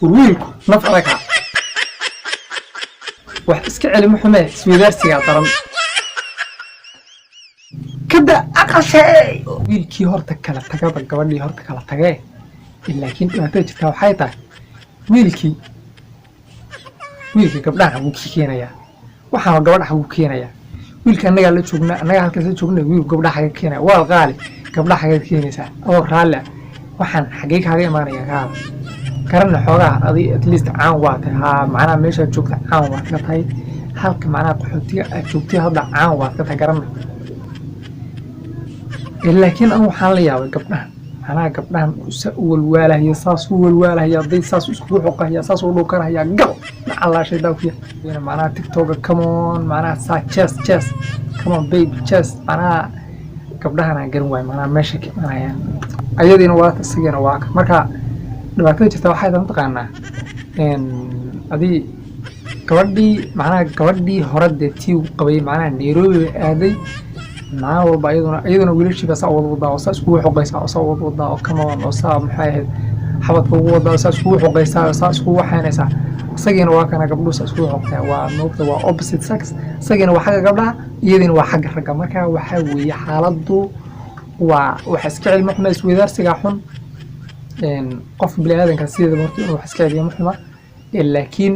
War wiilku naf adag ha wax iska celi ma xumee, isweydaarsigaa daran. Kada aqashay wiilkii horta kala tagaba, gabadhii horta kala tagee. Laakiin dhibaatada jirtaa waxay tahay, wiilkii gabdhaha xaguu ka keenayaa? Waxaan gabadha xaguu keenayaa? Wiilka annagaa la joognaa, annagaa halkaas la joogna. Wiilku gabdhaha xagee keenaya? Waa qaali. Gabdhaha xagee keenaysaa adoo raalli ah? Waxaan xagee kaaga imaanaya? Kaada garanna xoogaa adi at least caan waa tahay. Haa, macnaha meeshaad joogta caan waad ka tahay. Halka macnaha qaxootiga aad joogtay hadda caan waad ka tahay, garanna. Laakiin anu waxaan la yaabay gabdhahan, macnaha gabdhahan sa u walwaalahaya, saas u walwaalahaya, hadday saas iskugu xoqahaya, saas u dhukanahaya, gal nacallaa shaydaankuya. Macnaha TikToka, come on, macnaha saa chess chess, come on baby, chess. Macnaha gabdhahan aan garan waayo macnaha meesha ka imanayaan. Ayadiina waa isagiina waa ka. Marka dhibaatada jirta waxay tahay, mataqaanaa, adii gabadhii, macnaha gabadhii hore dee tii uu qabay, macnaha Nairobi bay aaday. Maalin walba iyaduna wiilashii baa saa wada wadaa oo saa iskugu xoqaysaa oo saa wada wadaa oo come on oo saa, maxay ahayd, xabadka ugu wadaa oo saa iskugu xoqaysaa oo saa iskugu waxaynaysaa. Isagiina waa kana, gabdhuhu saa iskugu xoqtaa. Waa moogta, waa opposite sex. Isagiina waa xagga gabdhaha, iyadiina waa xagga ragga. Marka waxaa weeye xaaladdu waa waxa iska celima xuma, isweydaarsigaa xun. Qof biniaadanka sideedaba horta inuu wax iska celiyo ma xuma. Laakiin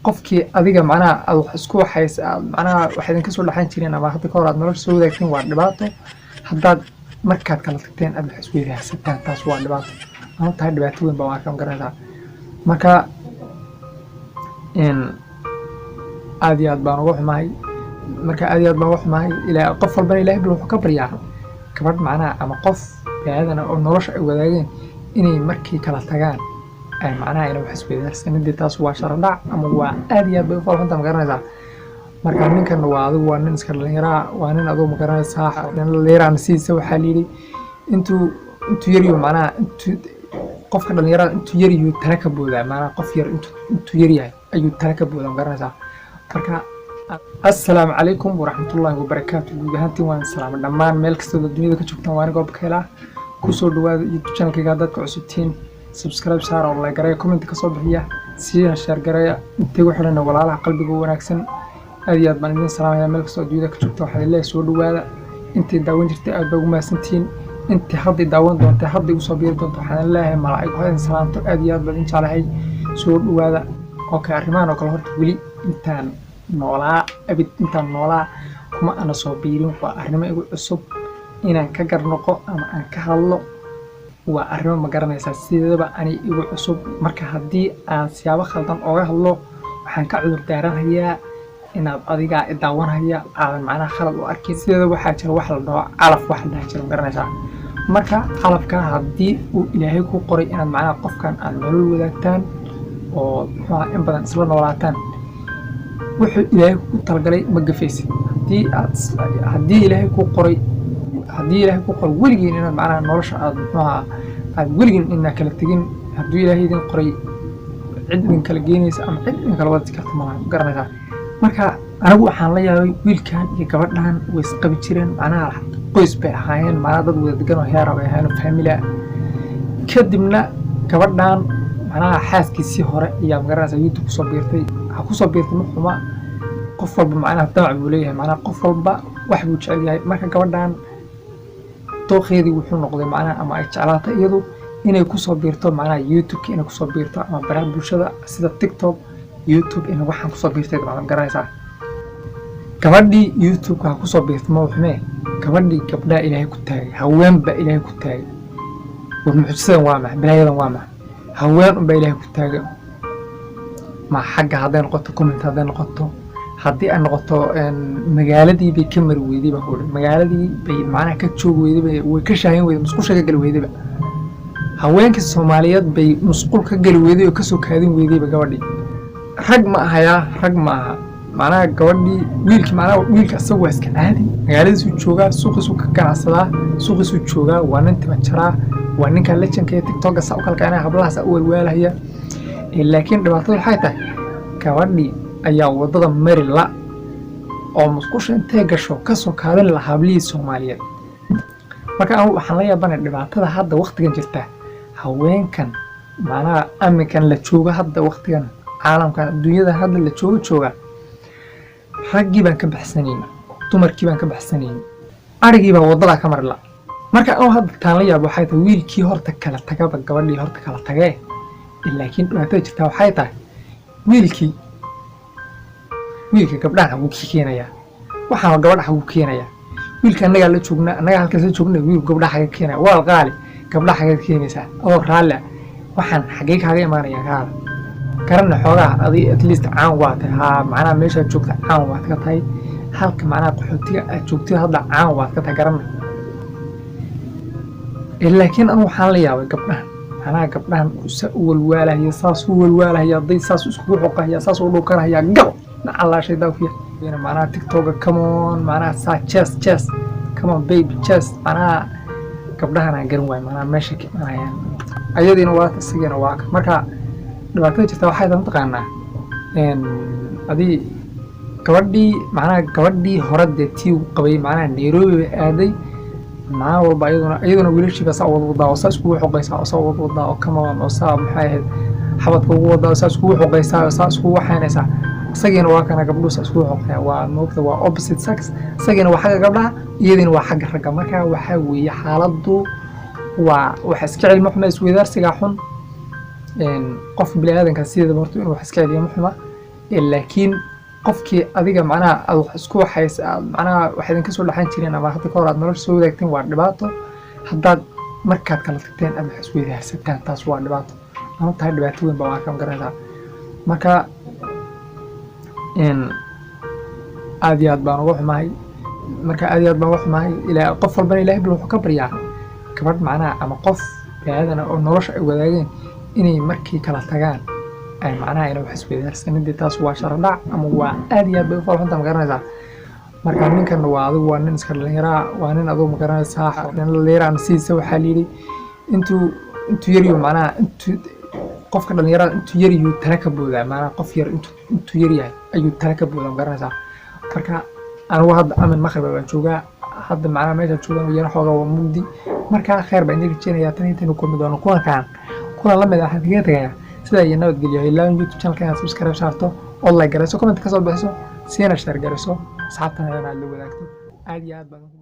qofkii adiga macnaha aad wax isku waxays aad macnaha wax idinka soo dhaxan jireen ama hadda ka hor aad nolosha soo wadaagteen, waa dhibaato haddaad markaad kala tagteen aad wax isweydaarsataan. Taas waa dhibaato ama tahay dhibaato weyn baa arka, garanaysaa. Marka aad iyo aad baan uga xumahay. Marka aad iyo aad baan uga xumahay. Ilaa qof walbana Ilahay bal wuxuu ka baryaa gabadh macnaha ama qof biniaadan oo nolosha ay wadaageen inay markay kala tagaan ay macnaha ina wax isweydaarsanidii. Taas waa sharadhac ama waa aad iyo aad bay u falxunta, ma garanaysaa. Marka ninkan waa adigu, waa nin iska dhalinyaraa, waa nin adigu, ma garanaysaa, nin dhalinyaraana sidiisa waxaa la yidhi intuu yaryo, macnaha intuu qofka dhalinyarada intuu yaryuu tala ka boodaa. Macnaha qof yar intuu yaryahay ayuu tala ka boodaa, ma garanaysaa. Marka assalaamu calaykum waraxmatullaahi wabarakaatu. Guud ahaantiin waan salaamay dhammaan meel kastoo dunyada ka joogtaan. Waa anigoo Bakayla. Kusoo dhawaada YouTube channelkayga. Haddaad ka cusubtihiin, subscribe saara oo like gareeya, comment kasoo bixiya, siina share gareeya intay ku xidhan walaalaha qalbiga wanaagsan. Aad iyo aad baan idin salaamaya meel kastoo adduunyada ka joogta. Waxaa leeyahay soo dhawaada. Intay daawan jirtay aad baa ugu mahadsantihiin. Intii hadday daawan doontay, hadday usoo biiri doonto, waxaan leeyahay malaa'ig ha idin salaamto. Aad iyo aad baan idin jeclahay. Soo dhawaada. Okay, arrimahan oo kale horta weli intaan noolaa, abid intaan noolaa kuma ana soo biirin. Waa arrimo igu cusub inaan ka garnoqo ama aan ka hadlo. Waa arrimo, ma garanaysaa, sideedaba ani igu cusub. Marka haddii aan siyaabo khaldan ooga hadlo, waxaan ka cudur daaranayaa inaad adigaa i daawanaya aadan macnaha khalad u arkin. Sideeda waxaa jira wax la dhaho calaf, wax la dhaha jira, ma garanaysaa. Marka calafka haddii uu Ilaahay ku qoray inaad macnaha qofkan aad nolol wadaagtaan oo muxuuha in badan isla noolaataan, wuxuu Ilaahay ku talagalay ma gafaysid. Haddii aad haddii Ilaahay ku qoray, haddii Ilaahay ku qoray weligiin inaad macnaha nolosha aad muxuuha aad weligiin inaa kala tegin, hadduu Ilaahay idin qoray, cid idin kala geynaysa ama cid idin kala wadi karta malaha, ma garanaysaa. Marka anigu waxaan la yaabay wiilkan iyo gabadhan way isqabi jireen, macnaha qoys bay ahaayeen, macnaha dad wada degan oo heera bay ahaayeen oo family ah. Kadibna gabadhan, macnaha xaaskiisii hore ayaa, ma garanaysaa, YouTube kusoo biirtay. Ha kusoo biirtay, ma xuma. Qof walba macnaha damac buu leeyahay, macnaha qof walba wax buu jecel yahay. Marka gabadhan dooqeedii wuxuu noqday, macnaha ama ay jeclaatay iyadu inay kusoo biirto macnaha YouTube-ka, inay kusoo biirto ama baraha bulshada sida TikTok, YouTube, inay waxaan kusoo biirtay macna, ma garanaysaa. Gabadhii YouTube-ka ha kusoo biirtay, ma xumee. Gabadhii gabdhaha Ilaahay ku taagay, haween baa Ilaahay ku taagay. War mucjisadan waa maxay? Balaayadan waa maxay? Haween unbaa Ilaahay ku taagay. Ma xagga hadday noqoto comment, hadday noqoto, haddii ay noqoto, magaaladii bay ka mari weyday baan ku odhan. Magaaladii bay macnaha ka joogi weyday bay, way ka shaahin weyday, musqusha ka geli weydayba. Haweenkii Soomaaliyeed bay musqul ka geli weyday oo kasoo kaadin weydayba gabadhii. Rag ma ahayaa, rag ma aha. Macnaha gabadhii, wiilkii, macnaha wiilka asagu waa iska caadi. Magaaladiisuu joogaa, suuqiisuu ka ganacsadaa, suuqiisuu joogaa. Waa nin timajaraa, waa ninka lejanka ee TikToka saa u kala kacanaya, hablahaas u walwaalaya. Laakiin dhibaatada waxay tahay gabadhii ayaa waddada mari la oo musqusha intay gasho kasoo kaadin la hablihii Soomaaliyeed. Marka anigu waxaan la yaabanay dhibaatada hadda waqtigan jirta haweenkan. Macnaha aminkan la joogo hadda, waqtigan, caalamkan, adduunyada hadda la jooga, raggii baan ka baxsanayn, dumarkii baan ka baxsanayn, arigii baa waddadaa ka marila. Marka anu hadda taan la yaabo waxay tahay, wiilkii horta kala tagaba, gabadhii horta kala tagee, laakiin dhibaatada jirtaa waxay tahay, wiilka gabdhahan xaguu ka keenayaa? Waxaan gabadha xaguu keenayaa? Wiilka annagaa la joognaa, annagaa halkaas la joogna, wiilku gabdhaha xagee keenaya? Walaal qaali, gabdhaha xagee keenaysaa adoo raalli ah? Waxaan xagee kaaga imaanaya? Kaada garanna xoogaa adi at least caan waa tahay. Haa, macnaha meeshaad joogta caan waad ka tahay, halka macnaha qaxootiga aad joogtid hadda caan waad ka tahay, garanna. Laakiin anu waxaan la yaabay gabdhahan, macnaha gabdhahan sa u walwaalahaya, saas u walwaalahaya, hadday saas iskugu xoqahaya, saas u dhukanahaya, gal nacallaa shaydaa ku yahay. Macnaha TikToka, come on, macnaha saa chess chess, come on baby, chess. Macnaha gabdhahan aan garan waayo macnaha meesha ka imanayaan. Ayadiina waa, isagiina waa ka. Marka dhibaatada jirta waxay tahay, mataqaanaa, adii gabadhii, macnaha gabadhii hore dee tii uu qabay, macnaha Nairobi bay aaday. Maalin walba iyaduna wiilashiiba saa wada wadaa oo saa iskugu xoqaysaa oo saa wada wadaa oo come on oo saa, maxay ahayd, xabadka ugu wadaa oo saa iskugu xoqaysaa oo saa iskugu waxaynaysaa. Isagiina waa kana, gabdhuhu saa iskugu xoqaya. Waa moogta, waa opposite sex. Isagiina waa xagga gabdhaha, iyadiina waa xagga ragga. Marka waxaa weeye xaaladdu waa waxa iska celima xuma, isweydaarsigaa xun. Qofka biniaadanka sideedaba horta inuu wax iska celiyo ma xuma, laakiin qofkii adiga macnaha aad wax isku waxays aad macnaha wax idinka soo dhexan jireen ama hadda ka hor aad nolosha soo wadaagteen, waa dhibaato haddaad markaad kala tagteen aad wax isweydaarsataan. Taas waa dhibaato ama tahay dhibaato weyn baa waa ka garanaysaa. Marka aad iyo aad baan uga xumahay. Marka aad iyo aad baan uga xumahay. Ilaa qof walbana Ilahay bal wuxuu ka baryaa gabadh macnaha ama qof biniaadan oo nolosha ay wadaageen inay markii kala tagaan ay macnaha inay wax isweydaarsanin. Dee taas waa sharadhac ama waa aad iyo aad bay u falxunta, ma garanaysaa? Marka ninkan waa adigu, waa nin iska dhalinyaraa, waa nin adigu, ma garanaysaa, nin dhalinyara sidiisa waxaa la yidhi intuu yaryo, macnaha intuu qofka dhalinyarada intuu yaryuu tala ka boodaa, macnaha qof yar intuu yar yahay ayuu tala ka boodaa, ma garanaysaa? Marka anigu hadda amin maqriba baan joogaa hadda, macnaha meeshaan joogaan yara xoogaa waa mugdi. Marka khayr baan idin rajeynayaa. Tan intaynu kulmi doono kulankan kulan la mid ah, waxaan kaga tegayaa sidaa iyo nabadgelyo. Ilaa YouTube channelka inaad subscribe saarto oo like garayso, comment ka soo bixiso, siina share garayso, asxaabtana aad la wadaagto. Aad iyo aad baan ugu